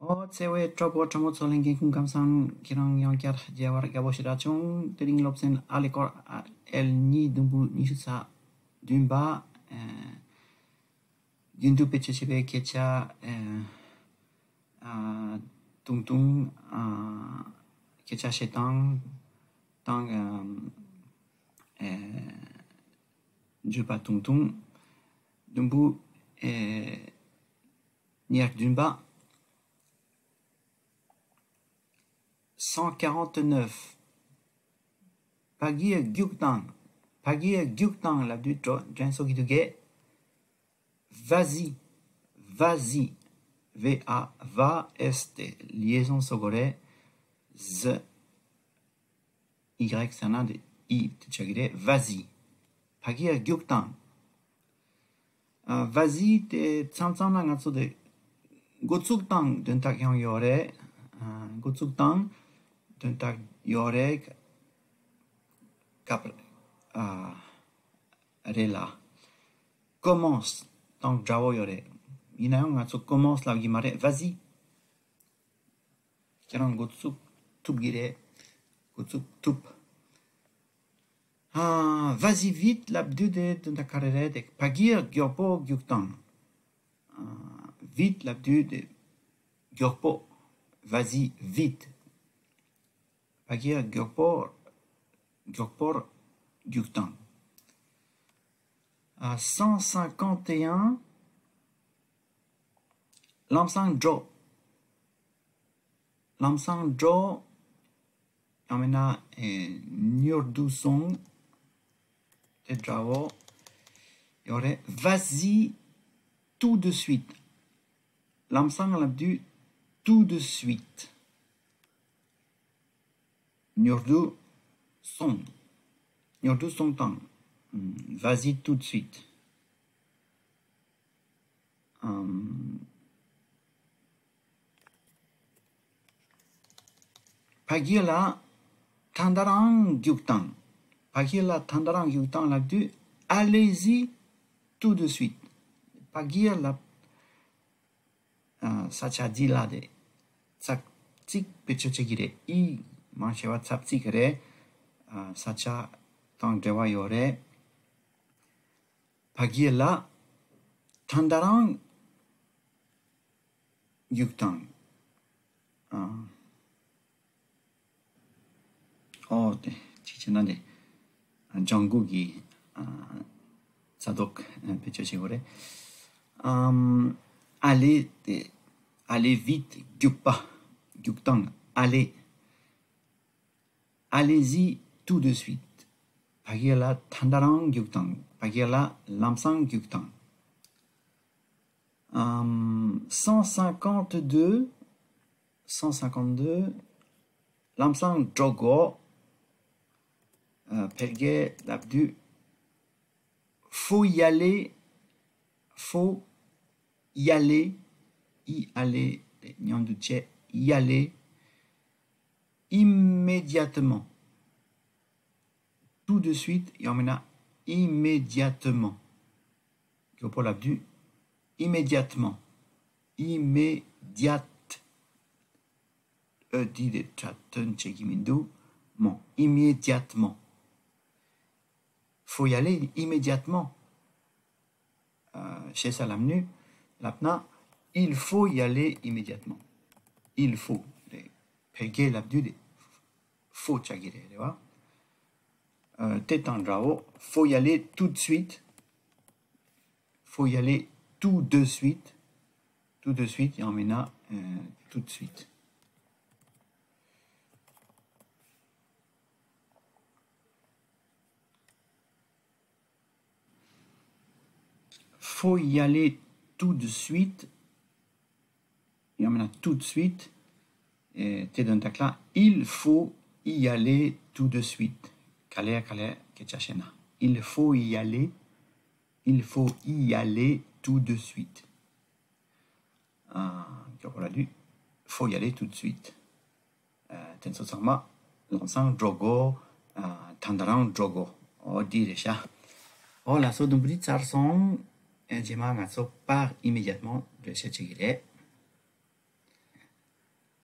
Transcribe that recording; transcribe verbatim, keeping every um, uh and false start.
ཨོ་ཚེ་བའི་གྲོགས་པོ་གྲོགས་མོ་ཚོ་ལྷན་རྒྱས་སྐུ་ཁམས་བཟང་། ཁྱེད་རང་ཡང་བསྐྱར་མཇལ་བར་དགའ་པོ་ཞེ་དྲག་བྱུང་། དེ་རིང་སློབ་ཚན་ཨ་ལེ་སྐོར་ཨ་ཨེལ་གཉིས་དུམ་བུ་ཉི་ཤུ་རྩ་བདུན་པ། ཨ་རྒྱུན་དུ་བེད་སྤྱོད་བྱེད་པའི་སྐད་ཆ། ཨ་ཨ་ཏུང་ཏུང་། ཨ་སྐད་ཆ་བཤད་སྟངས་དང་། ཨ་ཨ་བརྗོད་པ་ཏུང་ཏུང་། དུམ་བུ་ཨ་ཉེར་བདུན་པ། cent quarante-neuf. ཕ་གིར་རྒྱུགས་བཏང་། ཕ་གིར་རྒྱུགས་བཏང་ལབ་དུས་དྲོ་དྲན་གསོ་གི་འདུག་གས། Vas-y, vas-y. V A, va, S དེ་liaison སོགས་རེད། Z, Y ཟེར་ན་དེ་E དེ་ཆགས་ཀྱི་རེད། Vas-y. ཕ་གིར་རྒྱུགས་བཏང་། ཨ། Vas-y དེ་མཚམས་མཚམས་ན་ང་ཚོ་དེ་འགོ་བཙུགས་དང་དོན་དག་ཡང་ཡོད་རེད། ཨ། འགོ་བཙུགས་དང་དོན་དག་ཡོད་རེད། སྐབས་ཨ་རེ་ལ་commence དང་འདྲ་བོ་ཡོད་རེད། ཡིན་ན་ཡང་ང་ཚོ་commence ལབ་ཀྱི་མ་རེད། Vas-y། ཁྱེད་རང་འགོ་བཙུགས་ཐུབ་ཀྱི་རེད། འགོ་བཙུགས་ཐུབ། ཨ། Vas-y vite ལབ་དུས་དེ་དོན་དག་ག་རེ་རེད་དེ། ཕ་གིར་མགྱོགས་པོ་རྒྱུགས་དང་། ཨ། Vite ལབ་དུས་དེ་མགྱོགས་པོ། Vas-y vite. ཕ་གིར་མགྱོགས་པོ། མགྱོགས་པོར་རྒྱུགས་དང་། ཨ། cent cinquante et un. ལམ་སང་འགྲོ། ལམ་སང་འགྲོ། ཡང་མིན་ན་ཨེ་མྱུར་དུ་སོང་། དེ་འདྲ་བོ་ཡོད་རེད། Vas-y tout de suite. ལམ་སང་ལབ་དུས་tout de suite. མྱུར་དུ་སོང་། མྱུར་དུ་སོང་དང་། ཨམ། Vas-y tout de suite. ཨམ། ཕ་གི་ལ་ད་ལྟ་རང་རྒྱུགས་དང་། ཕ་གི་ལ་ད་ལྟ་རང་རྒྱུགས་དང་ལབ་དུས། Allez-y tout de suite. ཕ་གི་ལ། ཨ། ས་ཆ་འདི་ལ་དེ་ཚབ་ཚིག་བེད་སྤྱོད་བྱེད་ཀྱི་རེད། ཨི་མང་ཆེ་བ་ཚབ་ཚིག་རེད། ཨ། ས་ཆ་དང་འབྲེལ་བ་ཡོད་རེད། ཕ་གི་ལ་ད་ལྟ་རང་རྒྱུགས་དང་། ཨ། ཨོ་དེ་གཅིག་བྱས་ན་དེ་ལྗང་གུ་གི། ཨ། ས་རྡོག་བེད་སྤྱོད་བྱེད་དགོས་རེད། ཨམ། Allez དེ། Allez vite རྒྱུགས་པ། རྒྱུགས་དང་། Allez. Allez-y tout de suite. ཕ་གི་ལ་ད་ལྟ་རང་རྒྱུགས་དང་། ཕ་གི་ལ་ལམ་སང་རྒྱུགས་དང་། ཨམ། cent cinquante-deux. cent cinquante-deux. ལམ་སང་འགྲོ་དགོས། ཨ། འཕེལ་རྒྱས་ལབ་དུས། Faut y aller. Faut y aller. Y aller དེ་མཉམ་དུ་བྱས། Y aller. Immédiatement. Tout de suite ཡང་མིན་ན་immédiatement. མགྱོགས་པོ་ལབ་དུས། Immédiatement. Immédiate. ཨོ་དེ་དེ་སྒྲ་དོན་བྱེད་ཀྱི་མི་འདུག །ment. Immédiatement. Faut y aller immédiatement. ཨ། ཞེ་ས་ལབ་ནུས་ལབ་ན། Il faut y aller immédiatement. Il faut རེད། འཕེལ་རྒྱས་ལབ་དུས་དེ་faut ཆགས་ཀྱི་རེད། རེད་བ། ཨ། དེ་དང་འདྲ་བོ། Faut y aller tout de suite. Faut y aller tout de suite. Tout de suite ཡང་མིན་ན། ཨ། tout de suite. Faut y aller tout de suite. ཡང་མིན་ན་tout de suite. ཨེ། དེ་དོན་དག་ལ། Il faut y aller tout de suite. ག་ལེར་ག་ལེར་སྐད་ཆ་བཤད་ན། Il faut y aller. Il faut y aller tout de suite. ཨ། མགྱོགས་པོ་ལབ་དུས། Faut y aller tout de suite. ཨ། དེ་ཚོ་ཚང་མ་ལམ་སང་འགྲོ་དགོས། ཨ། ད་ལྟ་རང་འགྲོ་དགོས། ཨོ་འདི་རེད་ཤག །ཨོ་ལགས་སོ། དུམ་བུ་འདི་ཚར་སོང་། ཨ། རྗེས་མ་ང་ཚོ་part immédiatement འགྲེལ་བཤད་བྱེད་ཀྱི་རེད།